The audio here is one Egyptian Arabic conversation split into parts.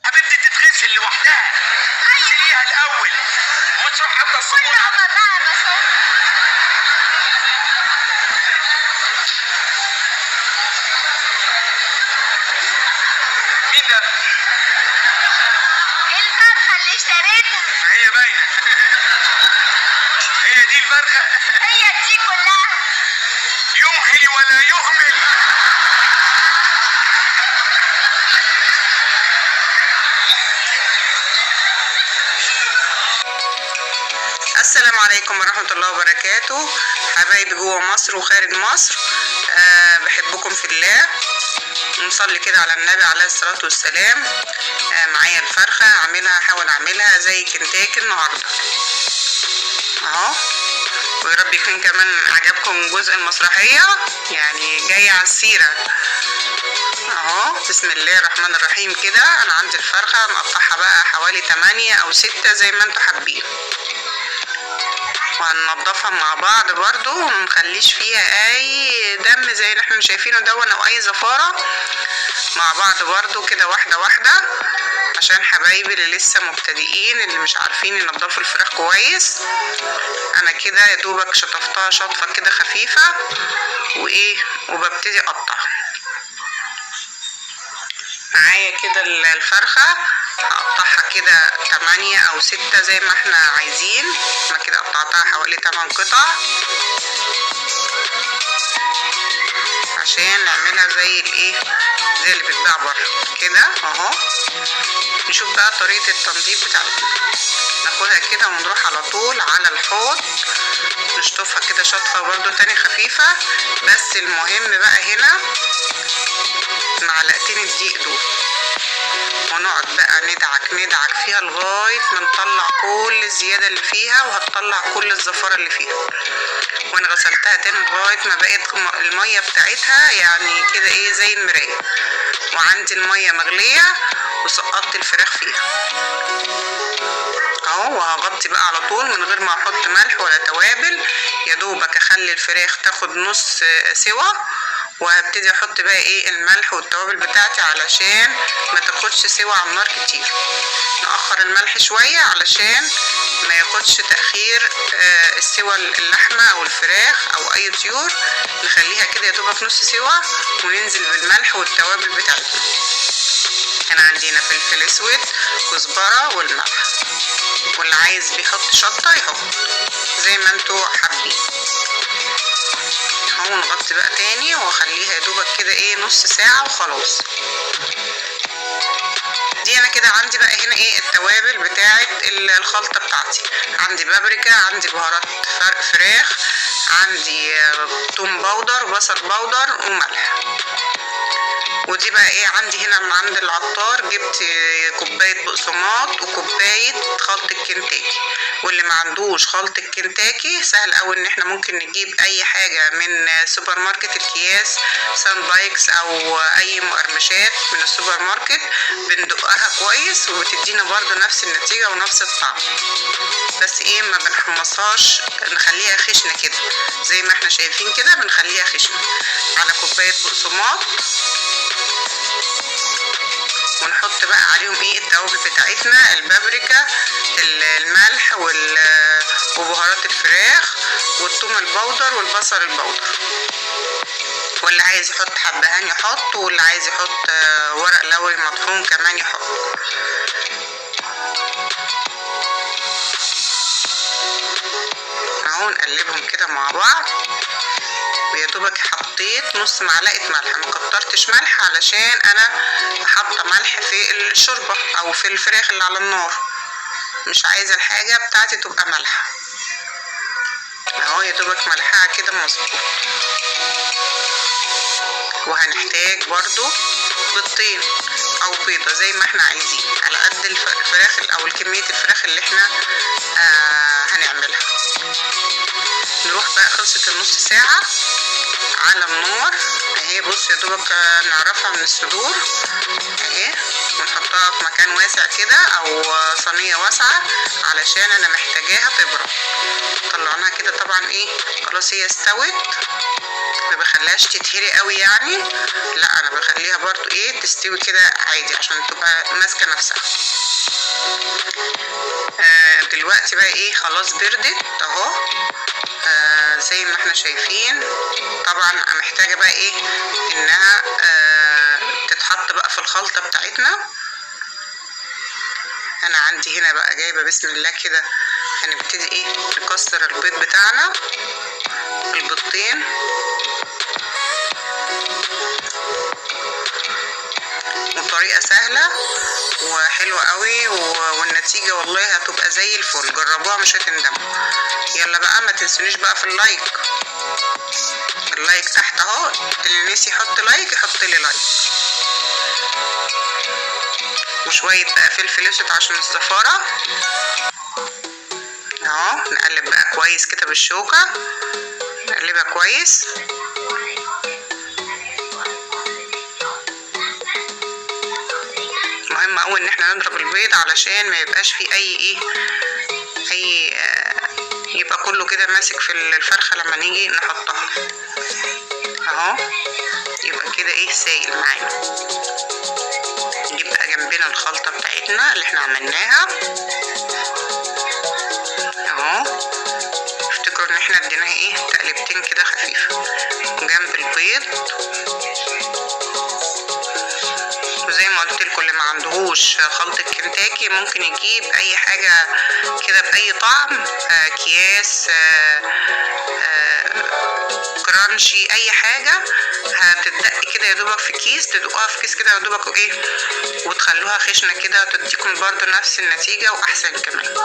حبيبتي تتغسل لوحدها. اغسليها الاول وتروح حتى الصابون. مين ده؟ الفرخة اللي اشتريتها. ما هي باينة. هي دي الفرخه؟ هي دي كلها. يمهل ولا يهمل. السلام عليكم ورحمة الله وبركاته، حبايبي جوه مصر وخارج مصر. بحبكم في الله. ونصلي كده على النبي عليه الصلاة والسلام. معايا الفرخة هعملها، هحاول اعملها زي كنتاكي النهاردة اهو، ويا رب يكون كمان عجبكم جزء المسرحية، يعني جاية على السيرة اهو. بسم الله الرحمن الرحيم. كده انا عندي الفرخة مقطعها بقى حوالي 8 او 6 زي ما انتوا حابين، وهننضفها مع بعض برضو ومنخليش فيها اي دم زي اللي احنا شايفينه دون او اي زفارة، مع بعض برضو كده واحدة واحدة، عشان حبايبي اللي لسه مبتدئين اللي مش عارفين ينضفوا الفراخ كويس. انا كده يا دوبك شطفتها شطفة كده خفيفة وايه، وببتدي اقطع معايا كده الفرخة. هقطعها كده 8 او 6 زي ما احنا عايزين. انا كده قطعتها حوالي 8 قطع عشان نعملها زي الايه، زي اللي بتتباع بره كده اهو. نشوف بقى طريقة التنظيف بتاعتنا. ناخدها كده ونروح على طول على الحوض، نشطفها كده شطفة برضو تاني خفيفة. بس المهم بقى هنا معلقتين الدقيق دول، ونقعد بقى ندعك ندعك فيها لغاية ما نطلع كل الزيادة اللي فيها، وهتطلع كل الزفارة اللي فيها. وانا غسلتها تاني لغاية ما بقت المية بتاعتها يعني كده ايه زي المراية، وعندي المية مغلية وسقطت الفراخ فيها اهو. وهغطي بقى على طول من غير ما احط ملح ولا توابل، يا دوبك اخلي الفراخ تاخد نص سوا، وهبتدي احط بقى ايه الملح والتوابل بتاعتي علشان ما تاخدش سوا على النار كتير. نأخر الملح شوية علشان ما ياخدش تأخير السوا اللحمة او الفراخ او اي طيور، نخليها كده يا دوبك نص سوا وننزل بالملح والتوابل بتاعتنا. كان عندنا فلفل اسود، كزبرة والملح، واللي عايز بيحط شطة يحط زي ما انتوا حابين اهو. نغطي بقى تاني واخليها يا دوبك كده ايه نص ساعة وخلاص. دي انا كده عندي بقى هنا ايه التوابل بتاعت الخلطة بتاعتي. عندي بابريكا، عندي بهارات فراخ، عندي توم powder، بصل powder، وملح. ودي بقى ايه عندي هنا من عند العطار، جبت كوباية بقسماط وكوباية خلطة كنتاكي. واللي ما عندوش خلطة كنتاكي سهل قوي ان احنا ممكن نجيب اي حاجة من سوبر ماركت، الكياس سان بايكس او اي مقرمشات من السوبر ماركت، بندقها كويس وبتدينا برضو نفس النتيجة ونفس الطعم. بس ايه ما بنحمصهاش، نخليها خشنة كده زي ما احنا شايفين كده، بنخليها خشنة على كوباية بقسماط، ونحط بقى عليهم ايه التوابل بتاعتنا، البابريكا، الملح وبهارات الفراخ والثوم ال powder والبصل ال powder. واللي عايز يحط حبهان يحط، واللي عايز يحط ورق لوري مطحون كمان يحط. اهو نقلبهم كده مع بعض، ويا دوبك حطيت وحطيت نص معلقه ملح. ما كترتش ملح علشان انا حاطه ملح في الشوربة او في الفراخ اللي على النار، مش عايزه الحاجة بتاعتي تبقى مالحة. اهو يا دوبك ملحها كده مظبوط. وهنحتاج برضو بيضتين او بيضة زي ما احنا عايزين، على قد الفراخ او كمية الفراخ اللي احنا هنعملها. نروح بقى، خلصت النص ساعة على النار اهي. بص يا دوبك نعرفها من الصدور اهي، ونحطها في مكان واسع كده او صينية واسعة علشان انا محتاجاها تبرد. طلعناها كده طبعا ايه خلاص هي استوت، ما بخليهاش تتهري قوي يعني، لا انا بخليها برضو ايه تستوي كده عادي عشان تبقى ماسكه نفسها. دلوقتي بقى ايه خلاص بردت اهو، زي ما احنا شايفين. طبعا محتاجه بقى ايه انها تتحط بقى في الخلطة بتاعتنا. انا عندي هنا بقى جايبه بسم الله كده، هنبتدي ايه نكسر البيض بتاعنا، البيضتين. وطريقه سهلة وحلوه قوي، والنتيجة والله هتبقى زي الفل، جربوها مش هتندموا. يلا بقى ما تنسونيش بقى في ال like، ال like تحت اهو، اللي نسي يحط like يحط لي like. وشوية بقى فلفل اسود عشان الزفاره اهو. نقلب بقى كويس كده بالشوكة، نقلبها كويس. مهم قوي ان احنا نضرب البيض علشان ما يبقاش فيه اي ايه اي يبقى كله كده ماسك في الفرخه لما نيجي نحطها اهو، يبقى كده ايه سايل معانا. نجيب بقى جنبنا الخلطة بتاعتنا اللي احنا عملناها اهو. افتكروا ان احنا اديناها ايه تقلبتين كده خفيفة وجنب البيض. وزي ما قلت لكم اللي ما عندهوش خلطة كنتاكي ممكن يجيب اي حاجة كده باي طعم، اكياس، crunchy، اي حاجة هتدق كده يا دوبك في كيس، تدقوها في كيس كده يا دوبك وايه، وتخلوها خشنة كده، تديكم برضو نفس النتيجة واحسن كمان.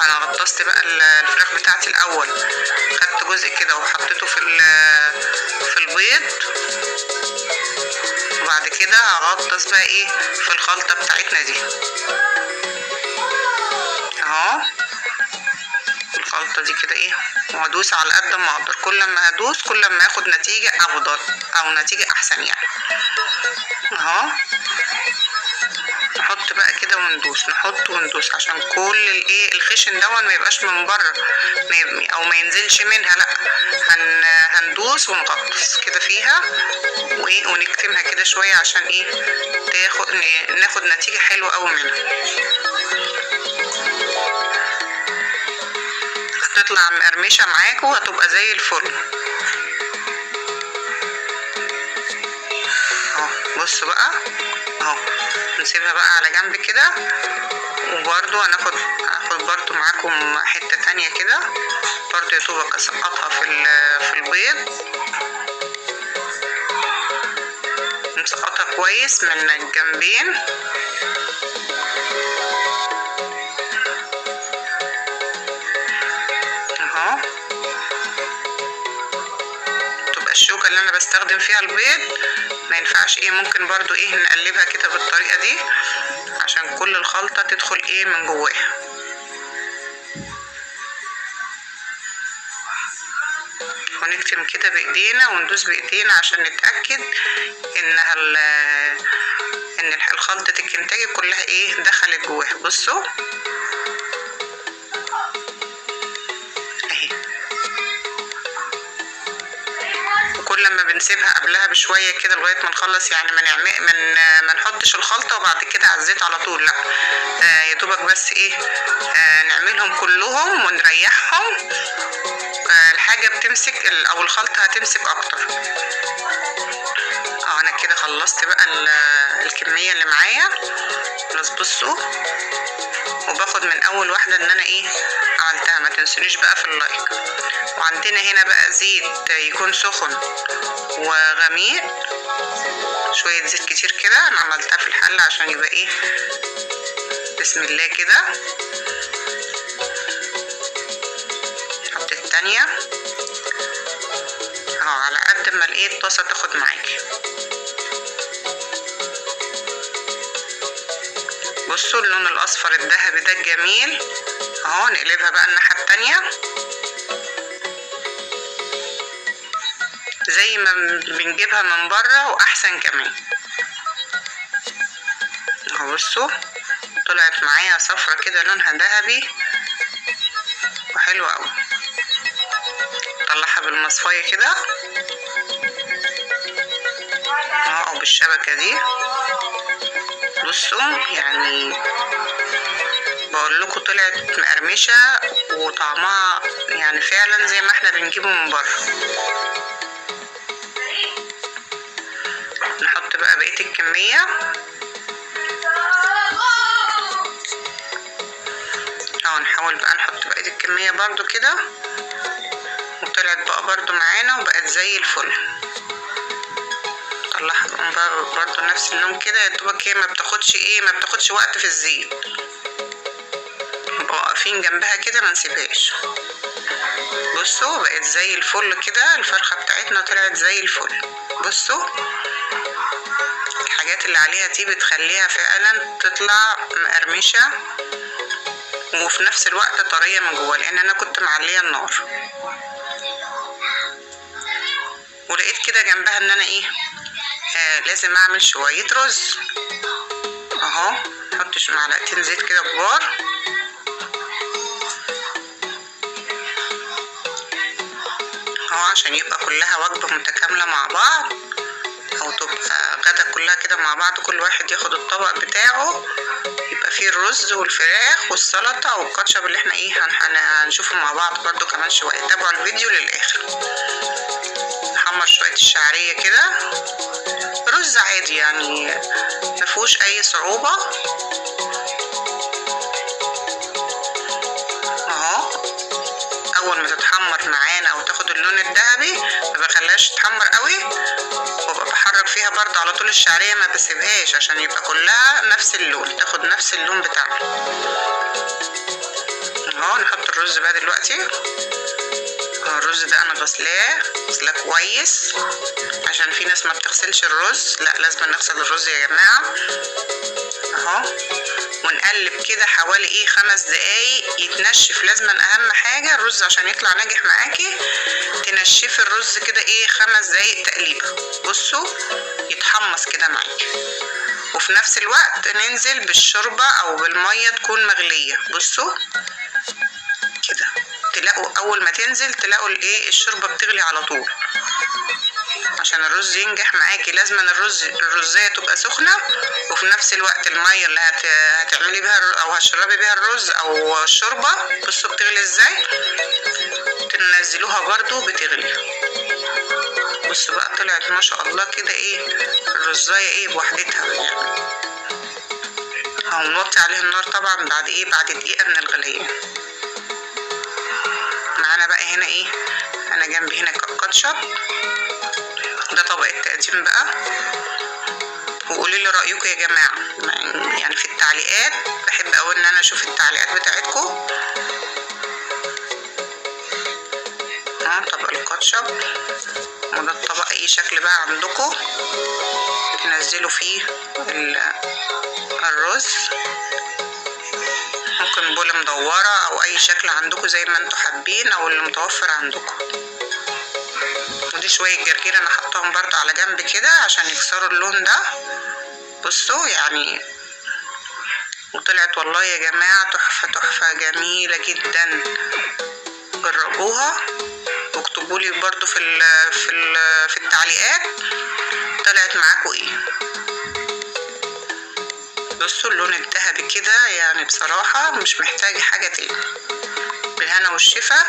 انا غطست بقى الفراخ بتاعتي الاول، خدت جزء كده وحطيته في البيض، وبعد كده هغطس بقى ايه في الخلطة بتاعتنا دي اهو. الخلطة دي كده ايه، وهدوس على قد ما اقدر، كل ما هدوس كل ما اخد نتيجة افضل او نتيجة احسن يعني اهو. نحط بقى كده وندوس، نحط وندوس عشان كل الايه الخشن دون ما يبقاش من بره او ما ينزلش منها، لا هندوس ونغطس كده فيها وايه، ونكتمها كده شوية عشان ايه ناخد نتيجة حلوة قوي منها. هتطلع مقرمشه معاكم وهتبقى زي الفل اهو. بصوا بقى اهو، نسيبها بقى على جنب كده. وبرده هاخد برده معاكم حتة تانية كده برده يا دوبك اسقطها في البيض، نسقطها كويس من الجنبين. اهو تبقى الشوكة اللي انا بستخدم فيها البيض ما ينفعش ايه، ممكن برضو ايه نقلبها كده بالطريقة دي عشان كل الخلطة تدخل ايه من جواها. ونكتم كده بايدينا وندوس بايدينا عشان نتأكد انها ان الخلطة الكنتاكي كلها ايه دخلت جواها. بصوا اهي، وكل ما بنسيبها قبلها بشوية كده لغاية ما نخلص، يعني ما نحطش الخلطة وبعد كده على الزيت على طول، لا يا دوبك بس ايه نعملهم كلهم ونريحهم. الحاجة بتمسك او الخلطة هتمسك اكتر. انا كده خلصت بقى الكمية اللي معايا خلاص. بصوا وباخد من اول واحدة ان انا ايه عملتها. ما تنسونيش بقى في ال like. وعندنا هنا بقى زيت يكون سخن وغميق، شوية زيت كتير كده، انا عملتها في الحلة عشان يبقى ايه، بسم الله كده. نحط التانية اهو، على قد ما الايه الطاسه تاخد معاكي. بصوا اللون الاصفر الذهبي ده الجميل اهو. نقلبها بقى الناحية التانية زي ما بنجيبها من بره واحسن كمان اهو. بصوا طلعت معايا صفرة كده لونها ذهبي وحلوه قوي. طلعها بالمصفايه كده اهو، او بالشبكه دي. بصوا يعني بقول لكم طلعت مقرمشه وطعمها يعني فعلا زي ما احنا بنجيبه من بره. نحط بقى بقية الكمية اهو، نحاول بقى نحط بقية الكمية برضو كده. وطلعت بقى برضو معانا وبقت زي الفل. طلعها برضو نفس اللون كده، يا دوبك هي ما بتاخدش ايه، ما بتاخدش وقت في الزيت، نبقى واقفين جنبها كده ما نسيبهاش. بصوا بقت زي الفل كده، الفرخه بتاعتنا طلعت زي الفل. بصوا الحاجات اللي عليها دي بتخليها فعلا تطلع مقرمشه وفي نفس الوقت طرية من جوه، لان انا كنت معليه النار. ولقيت كده جنبها ان انا ايه، لازم اعمل شوية رز اهو. نحط معلقتين زيت كده كبار، اهو، عشان يبقى كلها وجبة متكاملة مع بعض، او تبقى غدا كلها كده مع بعض، كل واحد ياخد الطبق بتاعه، يبقى فيه الرز والفراخ والسلطة والكاتشب اللي احنا ايه هنشوفه مع بعض برضو كمان شوية. تابعوا الفيديو للاخر. نحمر شوية الشعرية كده، رز عادي يعني مفيهوش اي صعوبة اهو. اول ما تتحمر معانا او تاخد اللون الذهبي، ما بخليهاش تتحمر قوي، وببقى بحرك فيها برضه على طول الشعرية، ما بسيبهاش عشان يبقى كلها نفس اللون، تاخد نفس اللون بتاعها اهو. نحط الرز بقى دلوقتي. الرز ده انا غسلاه كويس، عشان في ناس ما بتغسلش الرز، لا لازم نغسل الرز يا جماعة اهو. ونقلب كده حوالي ايه 5 دقايق يتنشف. لازم اهم حاجة الرز عشان يطلع ناجح معاكي تنشفي الرز كده ايه 5 دقايق تقليبه. بصوا يتحمص كده معاكي، وفي نفس الوقت ننزل بالشوربه او بالمية تكون مغليه. بصوا كده تلاقوا اول ما تنزل تلاقوا الايه الشوربة بتغلي على طول. عشان الرز ينجح معاكي لازم الرزايه تبقى سخنة، وفي نفس الوقت المية اللي هتعملي بيها او هتشربي بيها الرز او الشوربة. بصوا بتغلي ازاي، تنزلوها برضو بتغلي. بصوا بقى طلعت ما شاء الله كده ايه الرزايه ايه بوحدتها يعني. هنوطي عليها النار طبعا بعد ايه، بعد دقيقة من الغليان. معانا بقى هنا ايه، انا جنبي هنا كاتشب، ده طبق التقديم بقى. وقولي لي رايكم يا جماعة يعني في التعليقات، بحب قوي ان انا اشوف التعليقات بتاعتكم. طبق الكاتشب، وده الطبق اي شكل بقى عندكم تنزلوا فيه الرز، ممكن بولة مدورة او اي شكل عندكم زي ما انتوا حابين او اللي متوفر عندكم. ودي شوية جرجير انا حطاهم برضو على جنب كده عشان يكسروا اللون ده. بصوا يعني وطلعت والله يا جماعة تحفة تحفة جميلة جدا. جربوها واكتبوا لي برضو في ال في ال في التعليقات طلعت معاكم ايه. بصوا اللون الذهبي كده يعني بصراحة مش محتاجة حاجة تاني. بالهنا والشفا.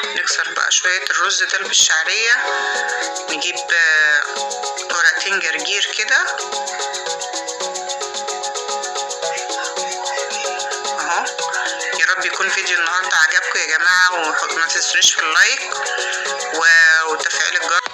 نكسر بقى شوية الرز ده بالشعرية، نجيب ورقتين جرجير كده. رب يكون فيديو النهارده عجبكم يا جماعة، وما تنسونيش في ال like وتفعيل الجرس.